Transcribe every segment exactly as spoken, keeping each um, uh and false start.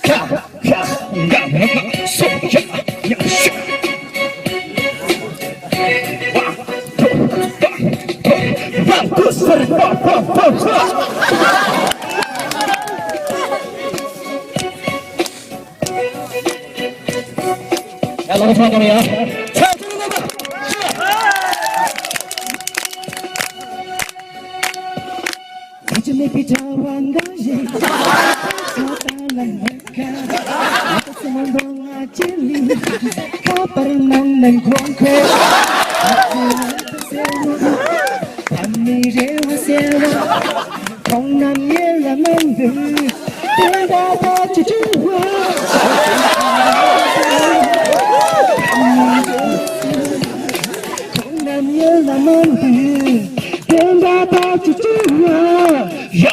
ཡ་ལོ་ཚང་གང་ཡ། ཚང་གང་ཡ། ཁྱེད་ཀྱི་མིག་པའི་དྲ་བ་འགའ་ཞིག་ཚོད་ལྟ་ལ་མི་དགའ། ང་ཚོ་མང་པོ་ང་ཅི་ལི་ཁ་པར་ནང་ནས་མགོ་འཁོར། ཨ་མི་རེ་བ་ཟེར་བ་ཁོང་རྣམས་ཡེ་ལ་མི་འདུག་དེ་འདྲ་ད་ཅི་བྱུང་བ། ཁོང་རྣམས་ཡེ་ལ་མི་འདུག་དེ་འདྲ་ད་ཅི་བྱུང་བ། ཡ་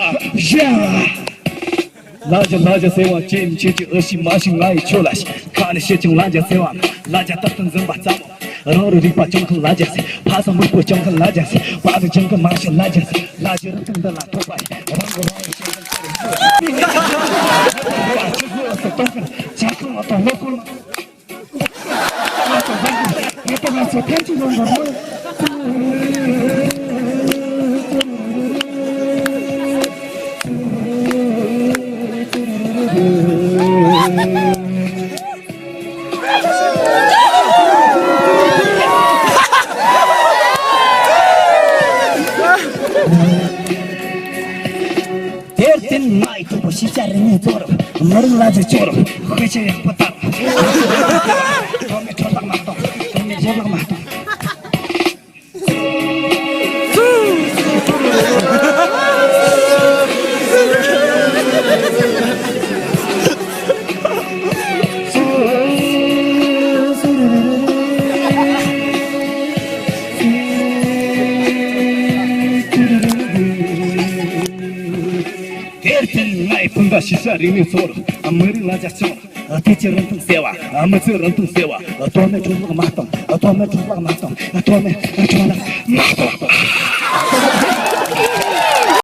ཡ། ལ་རྒྱ་ལ་རྒྱ་ཟེར་བ་ཅི་ཡིན་ཁྱེད་ཀྱི་ཨ་ཤི་མ་ཤི་ང་ཡི་ཆོས་ལ་ཤི། ཁ་ནས་བཤད་ཀྱང་ལ་རྒྱ་ཟེར་བ། ལ་རྒྱ་རྟག་ཏུ་འཛིན་པ་ཙམ་མོ། རང་རུ་རིག་པ་སྐྱོང་མཁན་ལ་རྒྱ་ཟེར། ཕ་སང་མིག་པོ་སྐྱོང་མཁན་ལ་རྒྱ་ཟེར། བ་རུ་སྦྱང་མཁན་མ་ཤི་ལ་རྒྱ་ཟེར། ལ་རྒྱ་རིག་སྟངས་འདི་ལ་ཐོགས་པ་ཡིན། རང་གི་རང་ཡི་བཤད་མཁན་ཁྱེད་རུ་ཤི། ཅི་ཟེར་བ་སོགས་གཏོང་མཁན་ཇ་ཁང་ལ་གཏོང་ལོ་ཁོ་ན། དེར་བརྟེན་ང་ཡི་གྲོགས་པོ་ཤེས་བྱ་རིག་གནས་གཙོ་བོར་མི་རིགས་ལ་རྒྱ་ཆོར་ཤེས་བྱ་ཡག་པོ་ལྟར། ཐོག་མའི་འཕྲོ་བརླག་མ་གཏོང་། ཐོག་མའི་བཟོ་བརླག་མ་གཏོང་། དེར་བརྟེན་ང་ཡི་སྤུན་ཟླ་ཤེས་བྱ་རིག་གནས་གཙོ་བོར་མི་རིགས་ལ་རྒྱ་ཆོར། བལྟས་ཀྱི་རིན་ཐང་ཟེར་བ། མི་ཚེ་རིན་ཐང་ཟེར་བ། ཐོག་མའི་འཕྲོ་བརླག་མ་གཏོང་། ཐོག་མའི་འཕྲོ་བརླག་མ་གཏོང་། ཐོག་མའི་འཕྲོ་བརླག་མ་གཏོང་།